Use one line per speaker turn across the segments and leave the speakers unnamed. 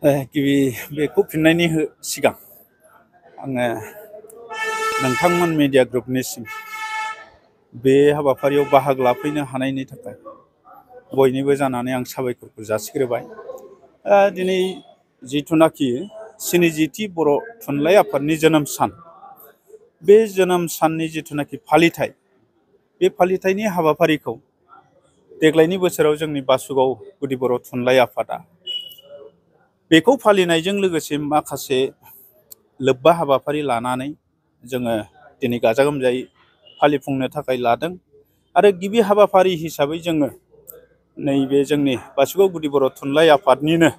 गिबि बेखौ फिननायनि सिगां आङो नोंथांमोन मिडिया ग्रुपनिसिम बे हाबाफारियाव बाहागो लाफैनो हानायनि थाखाय बयनिबो जानानै आं साबायखरखौ जासिग्रोबाय। दिनै जिथुनाखि 70थि बर' थुनलाइ आफादनि जोनोम सान, बे जोनोम साननि जिथुनाखि फालिथाय, बे फालिथायनि हाबाफारिखौ देग्लायनि बोसोराव जोंनि बासुगाव गुदि बर' थुनलाइ आफादा बेखौ फालिनायजों लोगोसे माखासे लोब्बा हाबाफारि लानानै जोङो दिनै गाजा गोमजायै फालिफुंनो थाखाय लादों। आरो गिबि हाबाफारि हिसाबै जोङो नैबे जोंनि बासुगाव गुदि बर' थुनलाइ आफादनिनो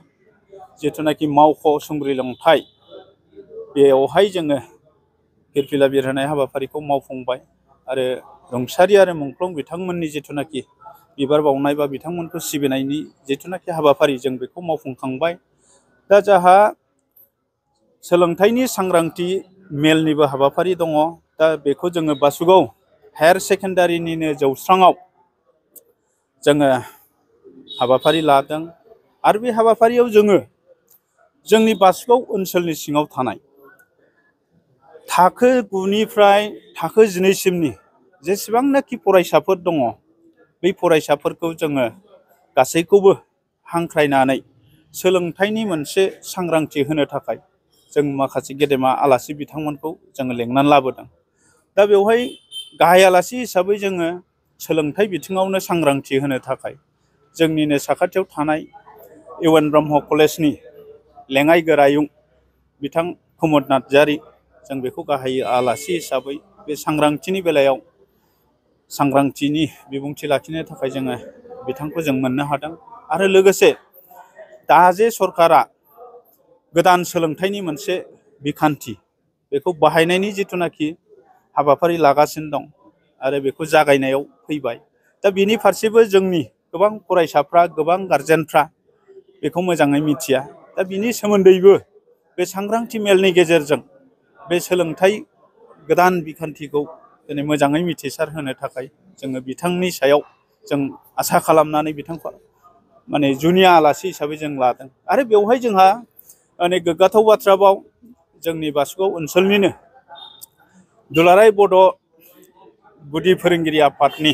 जिथुनाखि मावख' सुंग्रि लंथाइ, बेवहाय जोङो फिरफिला बिरहोनाय हाबाफारिखौ मावफुंबाय। आरो रुंसारि आरो मुंख्लं बिथांमोननि जिथुनाखि बिबार बावनाय बा बिथांमोनखौ सिबिनायनि जिथुनाखि हाबाफारि, जों बेखौ मावफुंखांबाय। दा जोंहा सोलोंथाइनि सांग्रांथि मेलनिबो हाबाफारि दङ। दा बेखौ जोङो बासुगाव हायार सेकेन्डारिनिनो जौस्राङाव जोङो हाबाफारि लादों। आरो बे हाबाफारियाव जोङो जोंनि बासुगाव ओनसोलनि सिङाव थानाय थाखो 9निफ्राय थाखो 12सिमनि जेसेबांनाखि फरायसाफोर दङ, बै फरायसाफोरखौ जोङो गासैखौबो हांख्रायनानै सोलोंथाइनि मोनसे सांग्रांथि होनो थाखाय जों माखासे गेदेमा आलासि बिथांमोनखौ जोङो लेंनानै लाबोदों। दा बेवहाय गाहाय आलासि हिसाबै जोङो सोलोंथाइ बिथिङावनो सांग्रांथि होनो थाखाय जोंनिनो साखाथियाव थानाय इउएन ब्रह्म कलेजनि लेङाइ गोरायुं बिथां कुमुद नार्जारि, जों बेखौ गाहाय आलासि हिसाबै बे सांग्रांथिनि बेलायाव सांग्रांथिनि बिबुंथि लाखिनो थाखाय जोङो बिथांखौ जों मोननो हादों। आरो लोगोसे दा जे सरकारा गोदान सोलोंथाइनि मोनसे बिखान्थि, बेखौ बाहायनायनि जिथुनाखि हाबाफारि लागासिनो दं आरो बेखौ जागायनायाव फैबाय। दा बेनि फारसेबो जोंनि गोबां फरायसाफ्रा, गोबां गारजेनफ्रा बेखौ मोजाङै मिथिया। दा बिनि सोमोन्दैबो बे सांग्रांथि मेलनि गेजेरजों बे सोलोंथाइ गोदान बिखान्थिखौ दिनै मोजाङै मिथिसार होनो थाखाय जोङो बिथांनि सायाव जों आसा खालामनानै बिथांखौ माने जुनिया आलासि हिसाबै जों लादों। आरो बेवहाय जोंहा गोग्गाथाव बाथ्राबाव, जोंनि बासुगाव ओनसोलनिनो दुलाराय बड' गुदि फोरोंगिरि आफादनि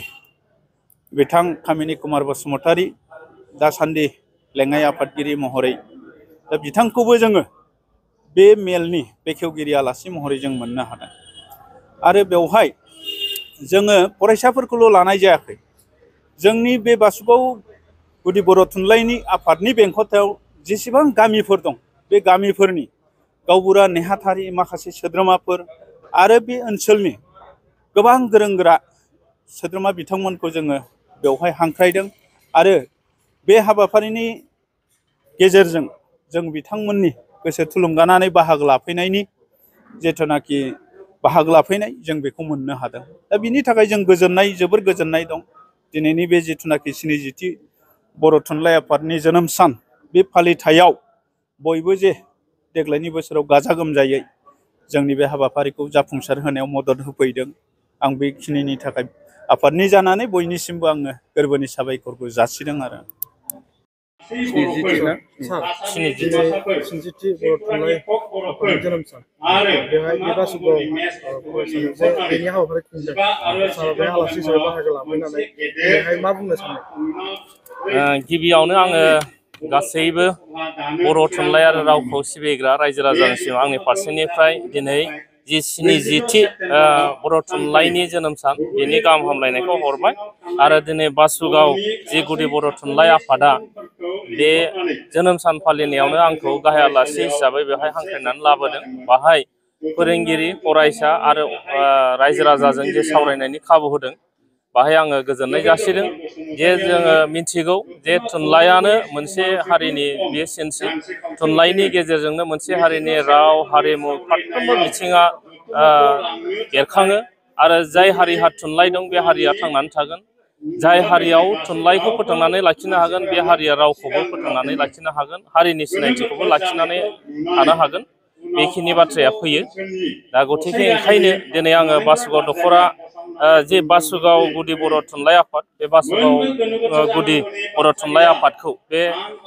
बिथां कामिनि कुमार बसुमतारी, दासान्दि लेङाइ आफादगिरि महरै, दा बिथांखौबो जोङो बे मेलनि बेखेवगिरि आलासि महरै जों मोननो हादों। आरो बेवहाय जोङो फरायसाफोरखौल' लानाय जायाखै, जोंनि बे बासुगाव गुदि बर' थुनलाइनि आफादनि बेंखथायाव जेसेबां गामिफोर दं, बे गामिफोरनि गावबुरा नेहाथारि माखासे सोद्रोमाफोर आरो बे ओनसोलनि गोबां गोरों गोरा सोद्रोमा बिथांमोनखौ जोङो बेवहाय हांख्रायदों। आरो बे हाबाफारिनि गेजेरजों जों बिथांमोननि गोसो थुलुंगानानै बाहागो लाफैनायनि जिथुनाखि बाहागो लाफैनाय, जों बेखौ मोननो हादों। दा बिनि थाखाय जों जोबोर गोजोननाय दं। दिनैनि बे जिथुनाखि 70थि बर' थुनलाइ आफादनि जोनोम सान, बे फालिथायाव बयबो जे देग्लायनि बोसोराव गाजा गोमजायै जोंनि बे हाबाफारिखौ जाफुंसार होनायाव मदद होफैदों। आं बेखिनिनि थाखाय आफादनि जानानै बयनिसिमबो आङो गोरबोनि साबायखरखौ जासिदों। आरो
70थि बर' थुनलाइ आफादनि जोनोम सान, बेवहाय बे बासुगाव फरायसालियाव जे बेनि हाबाफारि खुंदों, सारा बे आलासि हिसाबै बाहागो लाफैनानै बेहाय मा बुंनो सानो?
गिबियावनो आङो गासैबो बर' थुनलाइ आरो रावखौ सिबिग्रा रायजो राजानिसिम आंनि फारसेनिफ्राय दिनै जि 70थि बर' थुनलाइनि जोनोम सान, बेनि गाहाम हामलायनायखौ हरबाय। आरो दिनै बासुगाव जि गुदि बर' थुनलाइ आफादा बे जोनोम सान फालिनायावनो आंखौ गाहाय आलासि हिसाबै बेवहाय हांख्रायनानै लाबोदों। बाहाय फोरोंगिरि, फरायसा आरो रायजो राजाजों जे सावरायनायनि खाबु होदों, बाहाय आङो गोजोननाय जासिदों। जे जोङो मिथिगौ जे थुनलाइयानो मोनसे हारिनि बे सिनस्रि, थुनलाइनि गेजेरजोंनो मोनसे हारिनि राव, हारिमु फारफ्रोमबो बिथिङा बेरखाङो। आरो जाय हारिहा थुनलाइ दं, बे हारिया थांनानै थागोन। जाय हारियाव थुनलाइखौ फोथांनानै लाखिनो हागोन, बे हारिया रावखौबो फोथांनानै लाखिनो हागोन, हारिनि सिनायथिखौबो लाखिनानै थानो हागोन। बेखिनि बाथ्राया फैयो। दा गतिके ओंखायनो दिनै आङो बासुगाव दख'रा जे बासुगाव गुदि बर' थुनलाइ आफाद बे बासुगाव गुदि बर' थुनलाइ आफादखौ बे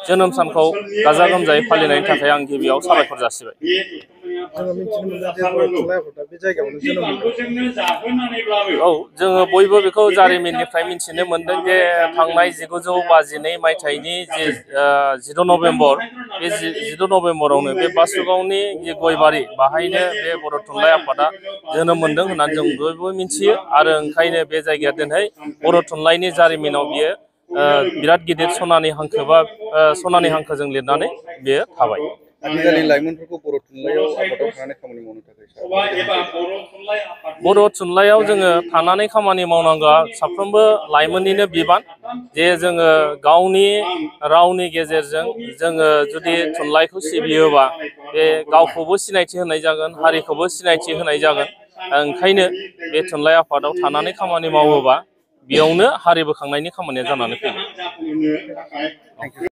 जोनोम सानखौ गाजा गोमजायै फालिनायनि थाखाय आं गिबियाव साबायखर जासिबाय।
जोङो मिथिनो मोनदों जे बर' थुनलाइ आफादा बे जायगायावनो जोनोम मोनदों।
औ जोङो बयबो बेखौ जारिमिननिफ्राय मिथिनो मोनदों जे थांनाय 1952 मायथाइनि जे 10 नभेम्बर बे 10 नभेम्बरावनो बे बासुगावनि जे गयबारि बाहायनो बे बर' थुनलाइ आफादा जोनोम मोनदों होननानै जों बयबो मिथियो आरो ओंखायनो बे जायगाया दिनै बर' थुनलाइनि जारिमिनाव बियो बिराद गिदिर सनानि हांखो बा सनानि हांखोजों लिरनानै बेयो थाबाय।
आथिखालनि लाइमोनफोरखौ बर' थुनलाइयाव आफादाव थानानै खामानि मावनो थाखाय
बर' थुनलाइयाव जोङो थानानै खामानि मावनांगौआ साफ्रोमबो लाइमोननिनो बिबान जे जोङो गावनि रावनि गेजेरजों जोङो जुदि थुनलाइखौ सिबियोबा बे गावखौबो सिनायथि होनाय जागोन हारिखौबो सिनायथि होनाय जागोन। ओंखायनो बे थुनलाइ आफादाव थानानै खामानि मावोबा बेयावनो हारि बोखांनायनि खामानिया जानानै फैगोन।